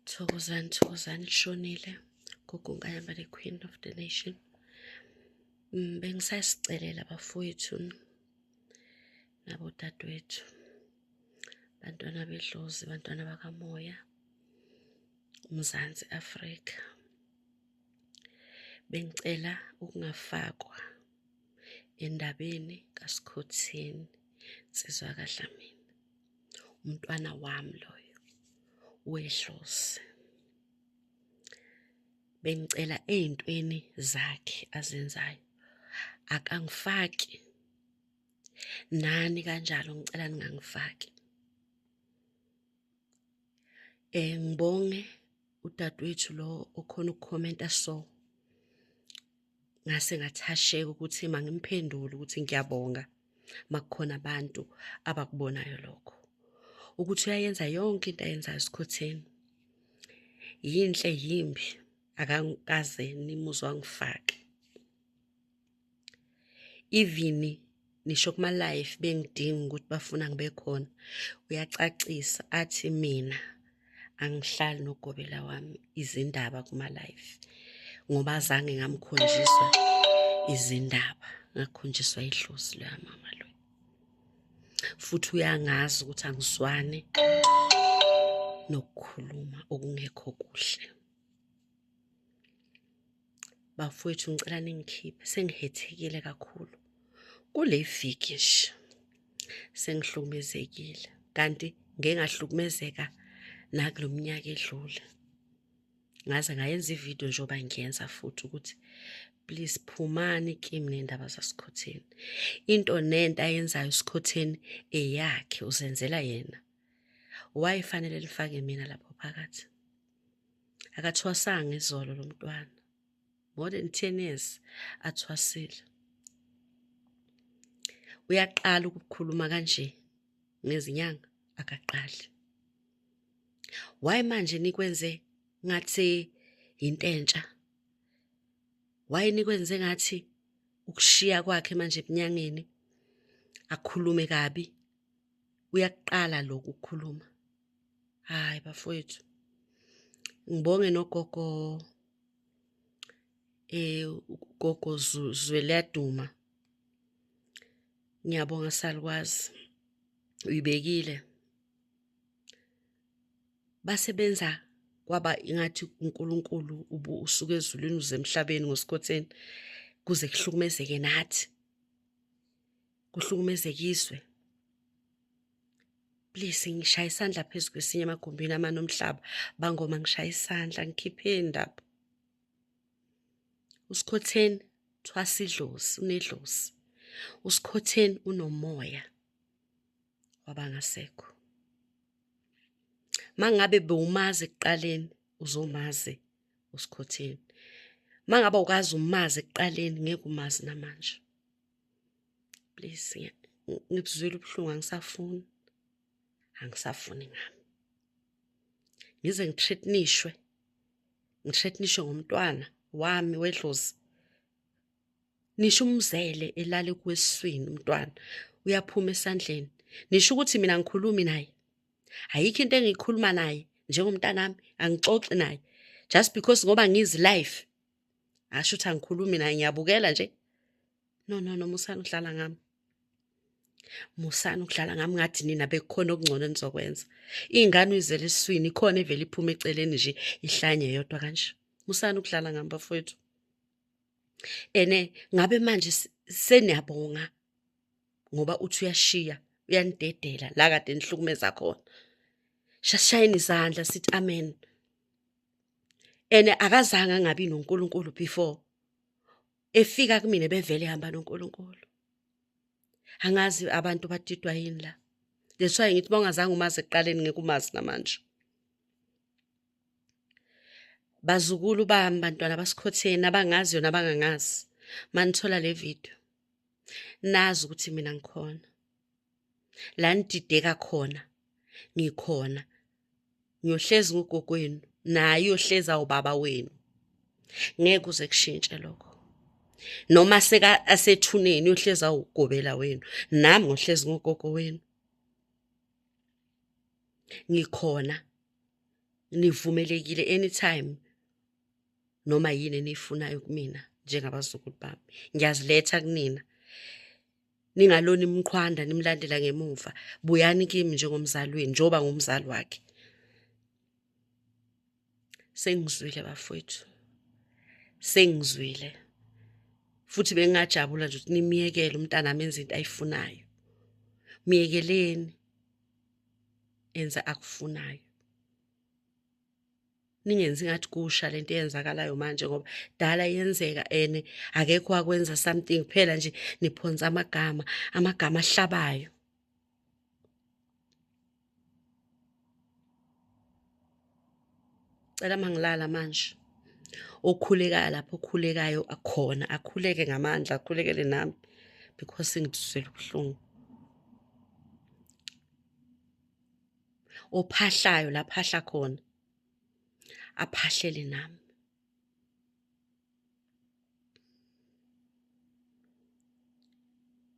Thokozani, thokozani, lishonile. Gugu Nkanyamba, the queen of the nation. Bengisasicelela bafowethu nabodadewethu, bantwana bedlozi, bantwana bakamoya, uMzansi Afrika. Bengicela ukungafakwa endabeni kaSikhotheni, insizwa kaDlamini. Umntwana wami loyo wedlozi. Bengicela ey'ntweni zakhe azenzayo akangifaki, nani kanjalo ngicela ningangifaki. Ngibonge udadewethu lo okhona ukukhomenta so ngase ngathasheka ukuthi mangimphendule ukuthi ngiyabonga makukhona abantu abakubonayo lokho ukuthi uyayenza yonke into ayenzayo esikhotheni, yinhle yimbi, akangikaze nimuzwa ngifake even nisho kuma life bengidinga ukuthi bafuna ngibe khona. Uyacacisa athi mina angihlali nogobela wami izindaba kuma life ngoba azange ngamkhonjiswa izindaba, ngakhonjiswa idlozi loya mama lo, futhi uyangazi ukuthi angizwani nokukhuluma okungekho kuhle. Bafowethu, ngicela ningikhiphe, sengihethekile kakhulu kule viki nje, sengihlukumezekile kanti ngeke ngahlukumezeka nakulo minyaka edlule. Ngaze ngayenza ividiyo njengoba ngiyenza futhi ukuthi please phumani kimi nendaba zaSikhotheni. Into nento ayenzayo uSikhotheni eyakhe, uzenzela yena. Wayefanele lifake mina lapho phakathi? Akathwasanga izolo lo mntwana, more than 10 years athwasile. Uyaqala ukukhuluma kanje ngezinyanga? Akaqali. Why manje nikwenze ngathi into entsha? Why nikwenze ngathi ukushiya kwakhe manje ebunyangeni akhulume kabi uyaqala lokhu ukukhuluma? Hayi bafowethu, ngibonge nogogo, ugogo Zweliyaduma, ngiyabonga salukwazi, uyibekile. Basebenza kwaba ingathi uNkulunkulu usuke ezulwini uze emhlabeni ngosikhotheni kuze kuhlukumezeke nathi, kuhlukumezekiswe. Please, ngishaya isandla phezu kwesinye emagumbini amane omhlaba, bangoma, ngishaya isandla, ngikhipheni lapho. USikhotheni thwasa idlozi, unedlozi. USikhotheni unomoya wabangasekho. Mangabe bewumazi ekuqaleni, uzomazi uSikhotheni. Mangabe awukazi umazi ekuqaleni, ngeke umazi namanje. Please, ngibuzwile ubuhlungu, angisafuni, angisafuni ngami ngize ngithreatenishwe, ngithreatenishwe ngomntwana wami wedlozi. Nisho umzele elale kweswini, umntwana uyaphuma esandleni, nisho ukuthi mina ngikhulumi naye, ayikho into engiyikhuluma naye njengomntanami, angixoxi naye just because ngoba ngizi life, asho ukuthi angikhulumi naye, ngiyabukela nje. No, no, no, musani ukudlala ngami, musani ukudlala ngami ngathi nina bekukhona okungcono enizokwenza. Iy'ngane uyizele esiswini, ikhona evele iphume eceleni nje ihlanye yodwa kanje. Musani ukudlala ngami bafowethu. Ene ngabe manje seniyabonga ngoba uthi uyashiya, uyanidedela la kade nihlukumeza khona, shashayeni izandla sithi amen. Ene akazange angabi noNkulunkulu before efika kumina, bevele ehamba noNkulunkulu. Angazi abantu badidwa yini la. That's why ngithi bongazange umazi ekuqaleni, ngeke umazi namanje. Bazukulu bami, bantwana baSikhotheni, abangaziyo nabangangazi, manithola le video nazi ukuthi mina ngikhona la nidideka khona, ngikhona, ngiyohlezi ngugogo wenu, naye uyohlezi awubaba wenu, ngeke kuze kushintshe lokho. Noma seka asethuneni, uyohlezi awugobela wenu, nami ngohlezi ngugogo wenu, ngikhona. Nivumelekile anytime noma yini eniyifunayo kumina njengabazukulu bami, ngiyaziletha kunina. Ningaloni imqhwanda nimlandela ngemuva, buyani kimi njengomzali wenu njengoba ngumzali wakhe. Sengizwile bafowethu, sengizwile futhi bengingajabula nje ukuthi nimyekele umntana enze into ayifunayo. Miyekeleni enze akufunayo, ningenzi ngathi kusha lento eyenzakalayo manje, ngoba dala yenzeka ene akekho wakwenza something, kuphela nje niphonsa amagama, amagama ahlabayo. Cela mangilala manje, okhulekayo lapho okhulekayo akhona akhuleke ngamandla, akhulekele nami because ngizwela ubuhlungu. Ophahlayo lapha ahla khona aphahlele nami.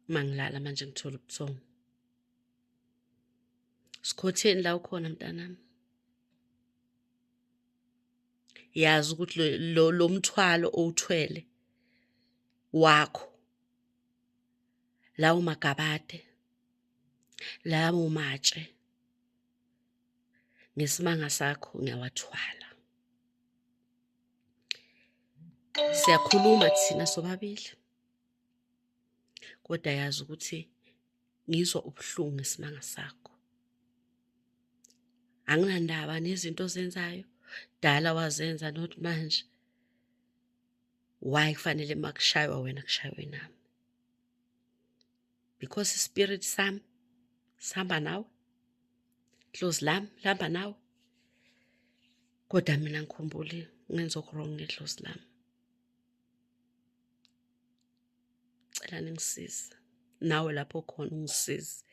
Mangilala manje ngithola ubuthongo. Sikhotheni la ukhona mntanami. Yazi ukuthi lo mthwalo owuthwele wakho, lawo magabade, lawo matshe, ngesimanga sakho ngiyawathwala. Siyakhuluma thina sobabili, kodwa yazi ukuthi ngizwa ubuhlungu ngesimanga sakho. Anginandaba nezinto ozenzayo, dala wazenza not manje. Why kufanele makushaywa wena kushaywe nami? Because ispirit sami sihamba nawe, dlozi lami lihamba nawe, kodwa mina ngikhumbule ngenza okurong ngedlozi lami. Cela ningisize, nawe lapho khona ungisize,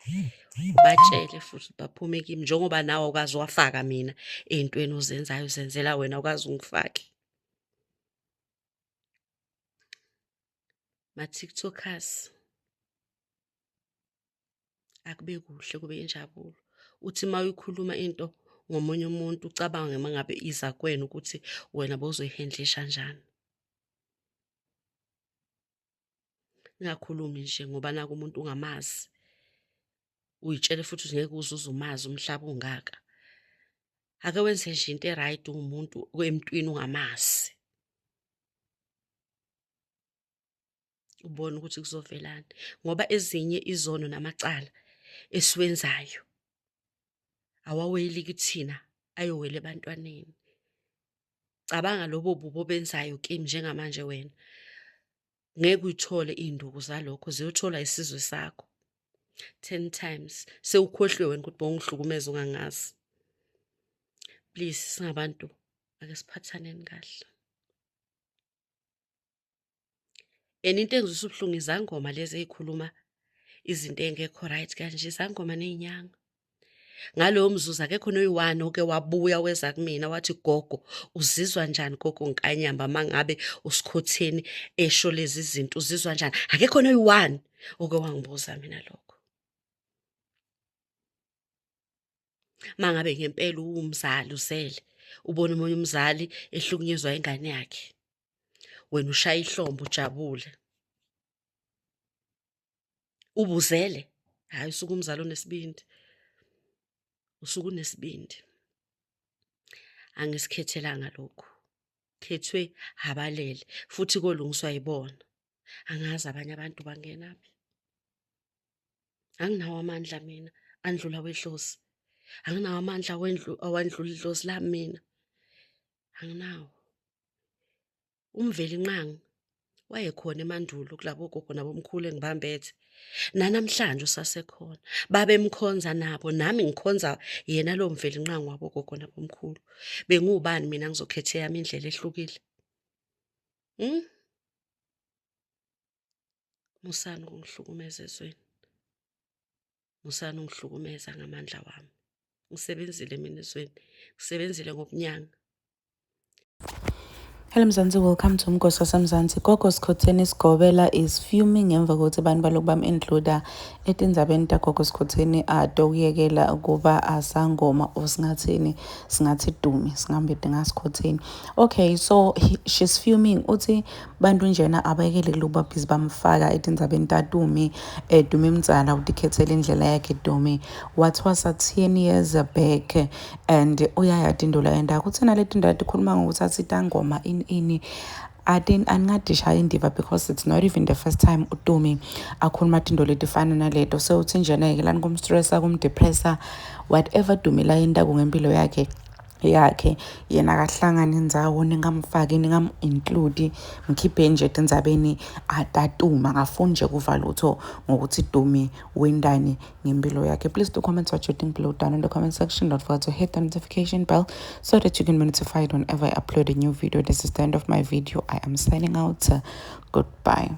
ubatshele futhi baphume kimi, njengoba nawe awukaze wafaka mina ey'ntweni ozenzayo, uzenzela wena awukaze ungifake. Ma-TikTokers, akube kuhle kube injabulo. Uthi uma uyikhuluma into ngomunye umuntu ucabange uma ngabe iza kuwena ukuthi wena bowuzoyihendlisha kanjani. Ningakhulumi nje ngoba naku umuntu ungamazi, uyitshele futhi ukuthi ngeke uze uzumazi umhlaba ungaka. Ake wenze nje into e-right uwumuntu emntwini ungamazi, ubone ukuthi kuzovelani, ngoba ezinye izono namacala esiwenzayo awaweli kithina, ayowela ebantwaneni. Cabanga lobo bubi obenzayo kimi njengamanje, wena ngeke uyithole iy'nduku zalokho, ziyothola isizwe sakho 10 times. Sewukhohliwe wena ukuthi bowungihlukumeza ungangazi. Please, singabantu ake siphathaneni kahle. And into engizwisa ubuhlungu, izangoma lezi ey'khuluma izinto ey'ngekho right kanje, izangoma ney'nyanga. Ngalowo mzuzu akekho noyi-one oke wabuya weza kumina wathi, gogo uzizwa njani gogo Nkanyamba uma ngabe uSikhotheni esho lezi zinto, uzizwa njani? Akekho noyi-one oke wangibuza mina lokho. Uma ngabe ngempela uwumzali uzele, ubona omunye umzali ehlukunyezwa ingane yakhe, wena ushaya ihlombe ujabule, ubuzele. Hhayi, usuke umzali onesibindi, usuke unesibindi. Angisikhethelanga lokhu, khethwe abalele futhi kolungiswa yibona. Angazi abanye abantu bangenaphi. Anginawo amandla mina andlula wedlozi, anginawo amandla awandlula idlozi lami mina, anginawo. UMvelinqangi wayekhona emandulo kulabo gogo nabomkhulu engibambethe, nanamhlanje usasekhona. Babemkhonza nabo, nami ngikhonza yena lo Mvelinqangi wabo gogo nabomkhulu. Bengiwubani mina ngizokhetha eyami indlela ehlukile? Musani ukungihlukumeza ezweni, musani ungihlukumeza ngamandla wami. Ngisebenzile mina ezweni, ngisebenzile ngobunyanga. Hello Mzansi, welcome to Umgosi waseMzansi. Gogo Skhotheni Sigobela is fuming ngemva kokuthi abantu balokhu bam-include etindzabeni taGogo Skhotheni atokuyekela ukuba asangoma or singathini, singathi Dumi, singambidi ngaSkhotheni. Okay, so she's fuming, uthi bantu njena abayekele kuloku babhizi bamfaka etindzabeni taDumi. Dumi mdzala utikhethela indlela yakhe. Dumi wathwasa 10 years back and uyayati into la yendako. Uthi nale tinto atikhuluma ngokuthi athi tangoma ini ini aningadishaya indiva because it's not even the first time uDumi akhuluma tinto letifana naleto. So uthi njena yekelani kumstressa, kumdepressa. Whatever Dumi la yentako ngempilo yakhe yena akahlangani indzawo, ningamfaki, ningam-include, mkhiphe nje etindzabeni atatuma. Angafuni nje kuva lutho ngokuthi Dumi wendani ngempilo yakhe. Please do comment what you think below down in the comment section. Don't forget to hit the notification bell so that you can be notified whenever I upload a new video. This is the end of my video. I am signing out. Goodbye.